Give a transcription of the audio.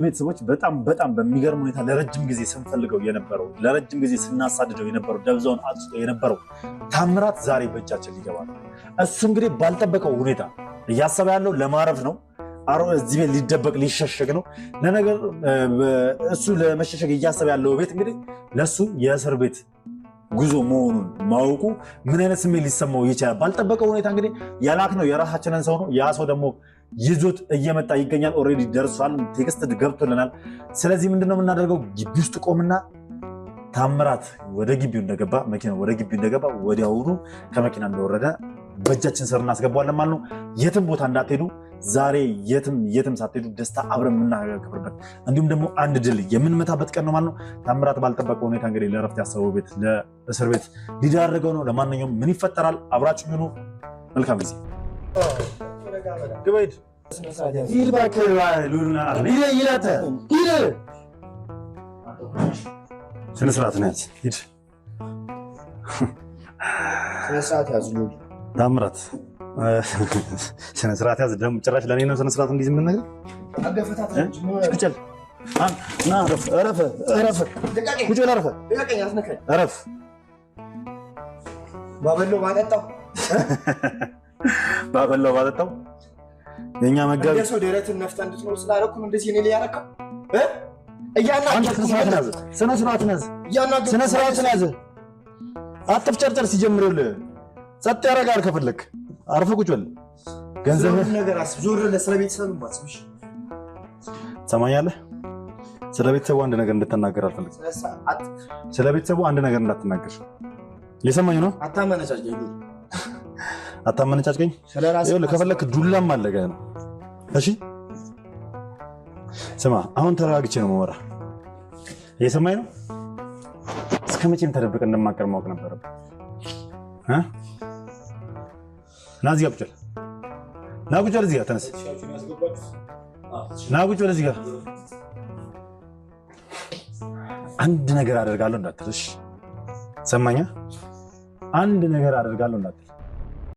ቤተሰቦች በጣም በጣም በሚገርም ሁኔታ ለረጅም ጊዜ ስንፈልገው የነበረው፣ ለረጅም ጊዜ ስናሳድደው የነበረው፣ ደብዛውን አጥፍቶ የነበረው ታምራት ዛሬ በእጃችን ሊገባ ነው። እሱ እንግዲህ ባልጠበቀው ሁኔታ እያሰበ ያለው ለማረፍ ነው። አሮ እዚህ ቤት ሊደበቅ ሊሸሸግ ነው። ለነገር እሱ ለመሸሸግ እያሰበ ያለው ቤት እንግዲህ ለእሱ የእስር ቤት ጉዞ መሆኑን ማወቁ ምን አይነት ስሜት ሊሰማው ይችላል? ባልጠበቀው ሁኔታ እንግዲህ የላክነው የራሳችንን ሰው ነው። ያ ሰው ደግሞ ይዞት እየመጣ ይገኛል። Already ደርሷል። Text ገብቶልናል። ስለዚህ ምንድነው የምናደርገው? ግቢ ውስጥ ቆምና ታምራት ወደ ግቢው እንደገባ፣ መኪና ወደ ግቢው እንደገባ ወዲያውኑ ከመኪና እንደወረደ በእጃችን ስር እናስገባዋለን ማለት ነው። የትም ቦታ እንዳትሄዱ፣ ዛሬ የትም የትም ሳትሄዱ ደስታ አብረን የምናከብርበት እንዲሁም ደግሞ አንድ ድል የምንመታበት ቀን ነው ማለት ነው። ታምራት ባልጠበቀው ሁኔታ እንግዲህ ለእረፍት ያሰበው ቤት ለእስር ቤት ሊዳርገው ነው። ለማንኛውም ምን ይፈጠራል? አብራችሁ ሁኑ። መልካም ጊዜ። ግባ ሂድ። ሂድ እባክህ። ሂድ። ስነ ስርዓት ነው ያዝ። ሂድ። ስነ ስርዓት ያዝ። ታምራት ስነ ስርዓት ያዝ። ደግሞ ጭራሽ ለእኔ ነው ስነ ስርዓት እንዲህ የምንነግርህ? ቁጭ በል። ና እረፍ፣ እረፍ፣ እረፍ። ቁጭ በል፣ እረፍ፣ እረፍ። ባበላው ባጠጣው ባበላው ባጠጣው የእኛ መጋቢ ሰው ደረትን ነፍተህ እንድትኖር ስላደረኩ ነው እንደዚህ እኔ ላይ ያደረከው? አንተ ስነ ስርዓት ያዝ፣ ስነ ስርዓት ያዝ፣ ስነ ስርዓት ያዝ። አትፍጨርጨር። ሲጀምርልህ ጸጥ ያደርጋል። ከፈለክ አርፈህ ቁጭ በል። ገንዘብህ ነገር አስብ፣ ዞር ብለህ ስለ ቤተሰብ አስብ። እሺ ትሰማኛለህ? ስለ ቤተሰቡ አንድ ነገር እንድትናገር አልፈልግም። ስለ ቤተሰቡ አንድ ነገር እንዳትናገር። እየሰማኝ ነው? አታመነጫጭቀኝ። አታመነጫጭቀኝ። ይኸውልህ ከፈለክ ዱላም አለ ገና። እሺ ስማ፣ አሁን ተረጋግቼ ነው የማወራህ። እየሰማኝ ነው? እስከ መቼም ተደብቀህ እንደማቀር ማወቅ ነበረብህ። ና እዚህ ጋር ቁጭ በል። ና ቁጭ በል እዚህ ጋር ተነስ። ና ቁጭ በል እዚህ ጋር። አንድ ነገር አደርጋለሁ እንዳትል። እሺ ሰማኛ? አንድ ነገር አደርጋለሁ እንዳትል።